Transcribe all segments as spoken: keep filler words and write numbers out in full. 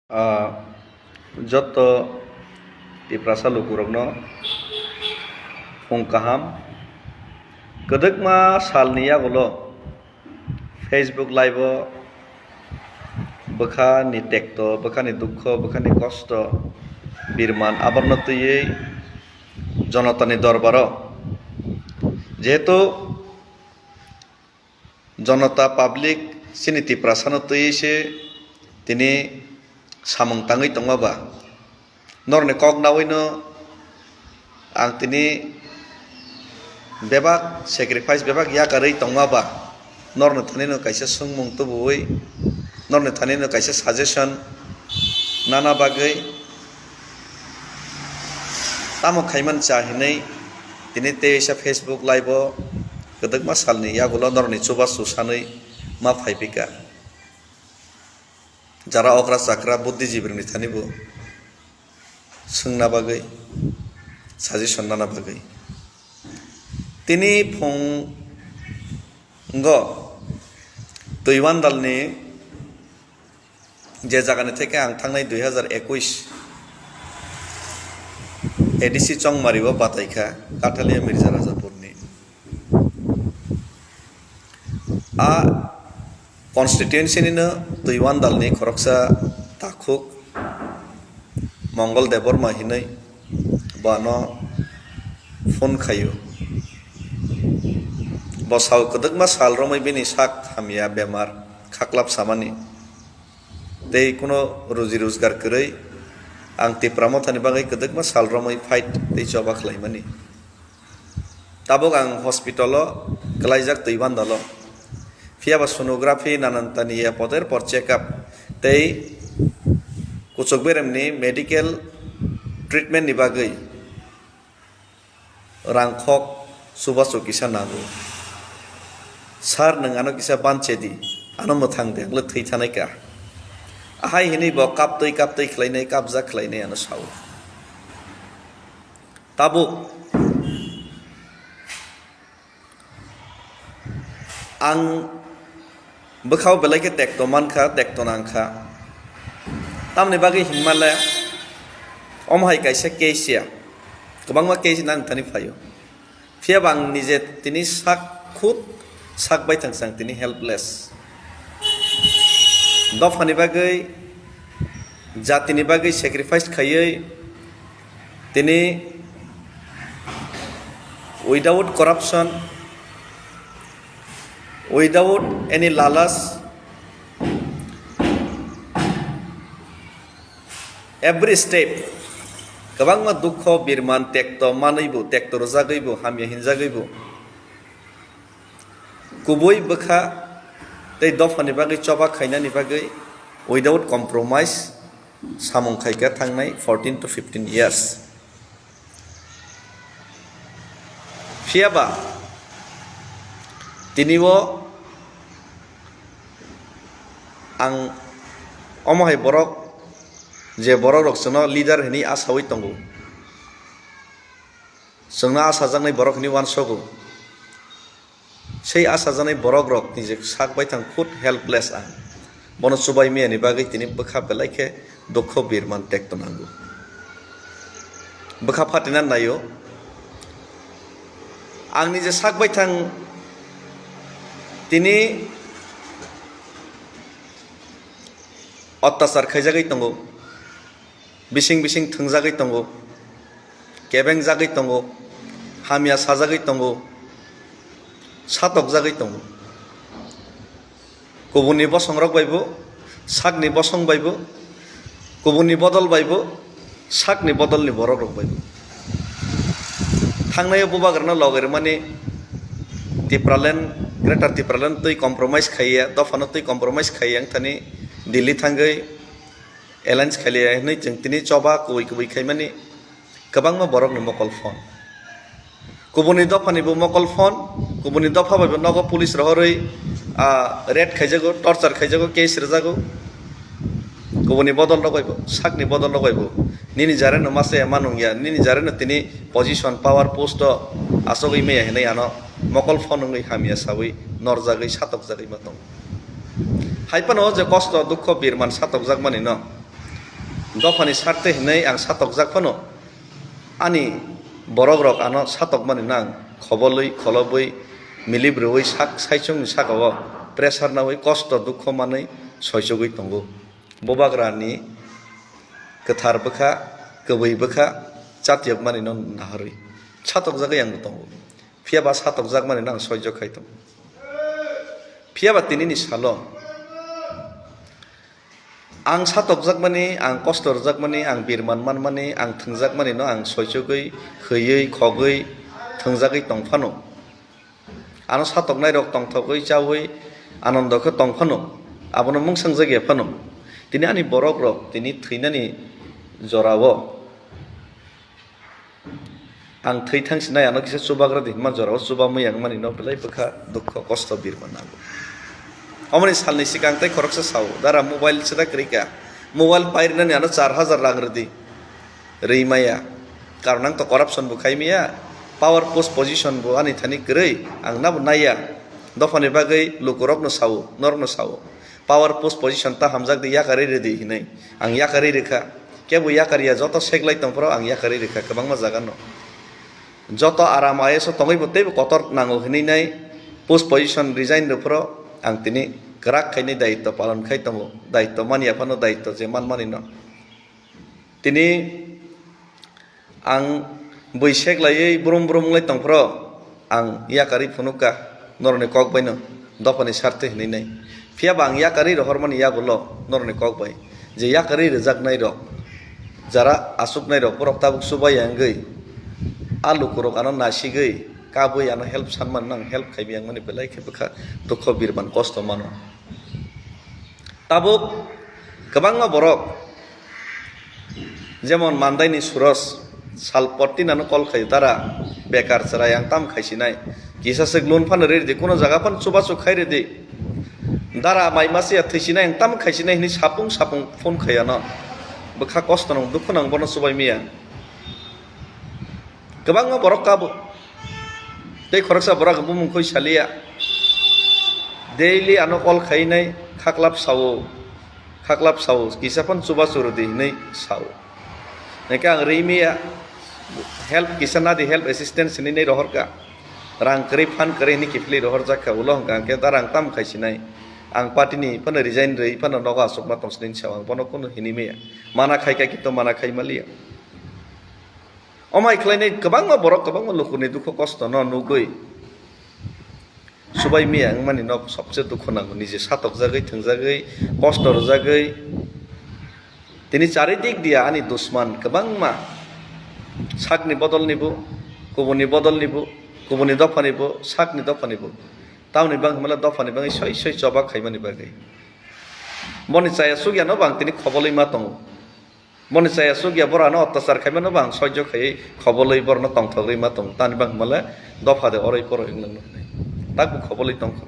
Ah, jotto Tiprasa lukurokno phung kaham. Kwdwkma salni yagulo Facebook live-o bwkhani tekto, bwkhani dukho, bwkhani kosto, birman aborno twiwi jonotani dorbaro. Jehetu Jonota public chini Tiprasano twiwi se tini samung tangwi tongma ba, norokni kok nawino ang tini bebak sacrifice, bebak yakarwi tongma ba, norokni thanino kaisa swngmung tubuwi, norokni thanino kaisa suggestion nana bagwi tamo khaimani cha hinwi tini tei waisa Facebook live-o kwdwkma salni yagulo norokni chubachu sanwi ma phaipika. Jara okra chakra buddhijibirokni thani bo swngna bagwi, suggestion nana bagwi. Tini phungo Twiwandalni je jagani theke ang thangnai dui hazar ekush A D C Chongmari o batai kha, Kathalia Mirza Rajapurni. A constituency nino Twiwandalni khoroksa takhuk Mongol Debbarma hinwi bano phone khaio. Bo sao kwdwkma sal romwi bini sak hamya bemar khaklap samani. Tei kuno ruji rojgar kwrwi ang Tipra Mothani bagwi kwdwkma sal romwi fight tei choba khlaimani. Tabuk ang hospital-o kwlaijak Twiwandalo. Phiya ba sonography, nanantani ye poder por check-up tei kuchuk beremni medical treatment-ni bagwi rangkhok chubachu kisa nango. "Sir, nwng ano kisa banche di, ano mwthang di, ang le thwi thanai ka." Ahai hinwi bo kaptwi kaptwi khlainai, kapjak khlainai ano sao. Tabuk ang bwkhao belai khe tekto mankha, tekto nangkha. Tamni bagwi hinmale omo hai kaisa case ya, kwbangma case nang thani phaio. Phiya ba ang nije tini sak khud sak baithang chang tini helpless. Dophani bagwi, jatini bagwi sacrifice khaiwi tini without corruption, without any lalas, every step kwbangma dukho birman tekto manwibo, tekto rwjagwibo, hamya hinjagwibo, kubui bwkha tei dophani bagwi choba khainani bagwi without compromise samung khaikha thangnai fourteen to fifteen years. Phiya ba tini o ang omo hai borok, je borok rok chwngno leader hinwi asaui tongo, chwngno asajaknai borok hinwi uansogo. Sei achajaknai borokrok nijek sak baithang khud helpless ang. Bono chubai miyani bagwi tini bwkha belai khe dukho birman tekto nango. Bwkha phatina naio. Ang nije sak baithang tini ottachar khaijagwi tongo. Bising bising thwngjagwi tongo, kebengjagwi tongo, hamya sajagwi tongo, satokjagwi tongo. Kubunni bosongrok baibo, sakni bosong baibo, kubunni bodol baibo, sakni bodolni borokrok baibo. Thangnaio bubagrano logai rwmani Tipraland, Greater Tipraland twi compromise khaiya, dophano twi compromise khaiya wngthani Delhi thangwi alliance khailiya hinwi chwng tini choba kubui kubui khaimani kwbangma borokni mokol phone. Kubuni dophani bo mokol phone, kubuni dopha bai bo nogo police rohorwi, ah, raid khaijago, torture khaijago, case rwjago. Kubuni bodol rok bai bo, sakni bodol rok bai bo. Nini jare no masa ya manung ya, nini jare no tini position, power post o asogwi maya hinwi ano mokol phone wngwi hamya sawi norjagwi satokjagwi ma tongo. Hai phano o je kosto, dukho, birman satokjakmani no Dophani sartwi hinwi ang satokjak phano, ani borok rok ano satokmani no ang khobolwi kholobwi milip rwui sak saichungni saka o pressure naui kosto dukho manwi soichugwi tongo. Bubagrani kwthar bwkha, kwbwi bwkha, chatiyokmani no naharwi satokjagwi ang tongo. Phiya ba satokjakmani no ang soijo khai tongo. Phiya ba tinini salo ang satokjakmani, ang kosto rwjakmani, ang birman manmani, ang thwngjakmani no ang soichugwi, khwiwi, khogwi, thwngjagwi tong phano. Ano satoknai rok tongthokgwi chaui anondo khe tong phano, abono mungsangjak ya phano. Tini ani borok rok tini thwinani jorao ang thwi thang sinai ano kisa chubagra di hinma jorao chubamwi ang mani no belai bwkha dukho kosto birma nango. Omoni salni sikang tei khoroksa sao, dara mobile sida kwrwi ka, mobile pairwnani ano char hajar rang rwdi. Rwi maya. Karon ang to corruption bo khai maya. Power post position bo ani thani kwrwi, ang nabo naiya. Dophani bagwi lukurokno sao, norokno sao. Power post position ta hamjak di, yakarwi rwdi hinwi. Ang yakarwi rwkha. Kebo yakarya, joto seglai tongphuru ang yakarwi rwkha kwbangma jagano. Joto aram I A S o tongwi bo teibo kotor nango hinwi nai post position resign rwphuru ang tini kwrak khainai daitw palon khai tongo. Daitw manya phano daitw je manmani no. Tini ang bui sek laiwi brum brum wnglai tongphuru ang yakarwi phunukha norokni kok baino dophani sartwi hinwi nai. Phiya ba ang yakarwi rohormani yagulo norokni kok bai je yakarwi rwjaknai rok, jara aswknai rok borok tabuk chubai ya wngwi a lukurok ano nasigwi kabui ano help sanmani no ang help khaiwi ang mani belai khe bwkha dukho birman kosto mano. Tabuk kwbangma borok, jemon Mandaini Suros, sal portin ano call khaio, dara bekar chwrai ang tam khaisinai, kisa swk loan phano ri rwdi, kuno jaga phano chubachu khai rwdi, dara mai masiya thwisinai ang tam khaisinai hinwi sapung sapung phone khai ano, bwkha kosto nang dukhu nang bono chubai miya. Kwbangma borok kabo. Tei khoroksa borok bumung khoi saliya. Daily ano call khainai khaklap sao. Khaklap sao. Kisa phano chubachu rwdi hinwi sao. Hingkhe ang rimiya help kisa nadi, help assistance hinwi nai rohorkha. Rang kwrwi phan kwrwi hinwi kiphilwi rohorjakha. Ulo hwnkha hwnkhe da rang tam khaisinai. Ang party ni phano resign rwi phano nogo achukma tongsinai sao. Ang bono kunu hinwi maya. Mana khaikha kintu mana khai maliya. Omai khlainai kwbangma borok, kwbangma lukurni dukhu kosto no nugwi subai miya wngmani no sobse dukhu nango, nije satokjagwi, thwngjagwi, kosto rwjagwi. Tini charidik dia ani dusman kwbangma, sakni bodol nibo, kubuni bodol nibo, kubuni dopha nibo, sakni dopha nibo. Tamoni bang hwnmale dopha ni bagwi soi soi choba khaimani bagwi. Boni chaya sugya no bang tini khobolwi ma tongo. Boni chaya sugya borano ottachar khaimano bang soijo khaiwi khobolwi borno tongthok rwi ma tong. Tani bang hwnmale dopha de oroi poroi wng nang nuknai. Takbo khobolwi tongkha.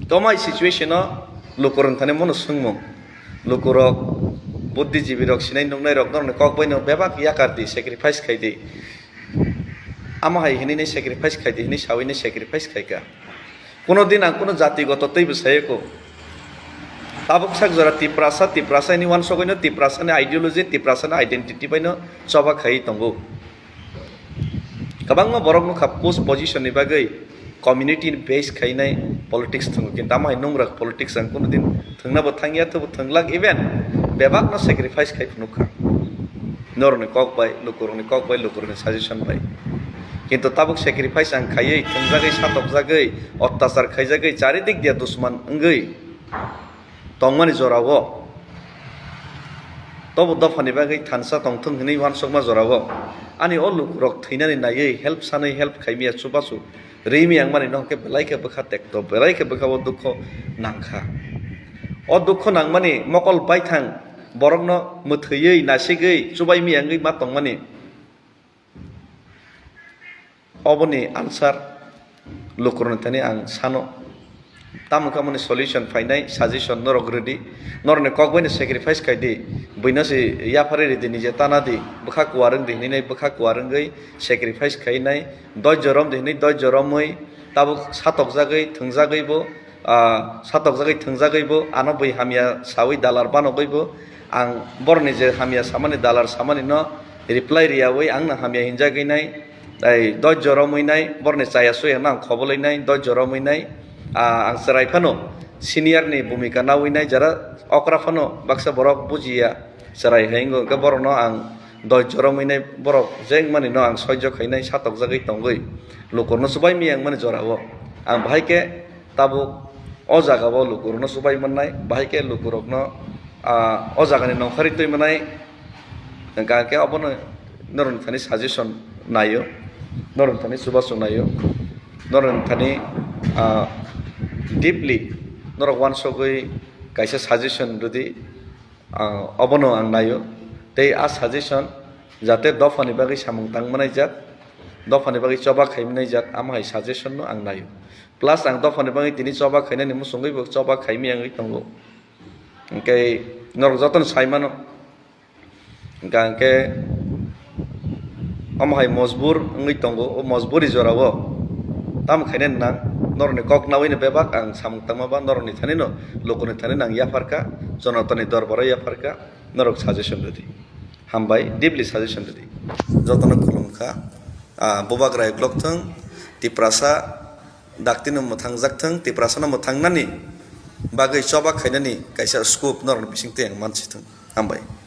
Tomai situation o lukurok thani mono swngmung. Lukurok buddhijibi rok sinai nuknai rok norokni kok baino bebak yakar di, sacrifice khai di. Amo hai hinwi nai sacrifice khai di hinwi sawi nai sacrifice khai kha. Kuno din ang kuno jati goto teibo sayo ko. Tabuk sak jora Tiprasa, Tiprasa hinwi wansogwi no Tiprasa ni ideology, Tiprasa ni identity bai no choba khai tongo. Kwbangma borok nukha post position ni bagwi community ni base khainai politics thwngo, kintu amo hai nungrak politics ang kuno din thwngna bo thangya, thwbo thwnglak, even bebak no sacrifice khai phunukha. Norokni kok bai, lukurokni kok bai, lukurokni suggestion bai. Kintu tabuk sacrifice ang khaiwi, thwngjagwi, satokjagwi, ottachar khaijagwi, charidik dia dusman wngwi tongmani jorao, tobo dophani bagwi thansa tongthwng hinwi wansukma jorao, ani o lukurok thwinani naiwi help sanwi help khaimya chubachu rimi ang mani no hwnkhe belai khe bwkha tekto, belai khe bwkha o dukho nangkha. O dukho nangmani mokol baithang borokno mwthwiwi, nasigwi, chubaimi wngwi ma tongmani. Oboni answer lukurokni thani ang sano. Tamo khe amoni solution phainai, suggestion norok rwdi. Norokni kok baino sacrifice khaidi. Buino se yapharwi rwdi, nije tana di. Bwkha kuwar wngdi hinwi nai bwkha kuwar wngwi sacrifice khainai. Doijjo romdi hinwi doijjo romwi tabuk satokjagwi, thwngjagwi bo, ah, satokjagwi, thwngjagwi bo, ano bui hamya sawi dalar banogwi bo, ang borokni je hamya samani, dalar samani no reply riyawi ang no hamya hinjagwi nai, tei dojjo romwi nai, borokni chaya suya no ang khobolwi nai, dojjo romwi nai. Ah, ang chwrai phano senior ni bhumika nawi nai, jara okra phano baksa borok bujiya chwrai hai wngkha, borokno ang dojjo romwi nai, borok je wngmani no ang soijo khainai, satokjagwi tongwi lukurno chubaimaya wngmani jorao. Ang bahai khe tabuk o jagao lukurokno chubai mannai, bahai khe lukurokno, ah, o jagani nongkhorwi twi mannai. Hwnkha khe obono norokni thani suggestion naio, norokni thani chubachu naio, norokni thani, ah, deeply norok uansugwi kaisa suggestion rwdi, ah, obono ang naio. Tei a suggestion jate dophani bagwi samung tang manai jat, dophani bagwi choba khai manai jat, amo hai suggestion no ang naio. Plus ang dophani bagwi tini choba khainani muchungwi bo choba khaimaya wngwi tongo. Hwnkhe norok jotono sai mano. Hwnkha hwnkhe omo hai mojbur wngwi tongo, o mojburi jorao tamo khainani nang, norokni kok nawi ni bebak ang samung tangma ba norokni thani no, lukurokni thani no ang yapharkha, Jonatani dorbaro yapharkha, norok suggestion rwdi. Hambai, deeply suggestion rwdi. Jotono khulumkha. Ah, bubagra uklok thung, Tiprasa daktino mwthangjak thung, Tiprasano mwthangnani bagwi choba khainani kaisa scope norokni bisingtwi ang mansi thung. Hambai.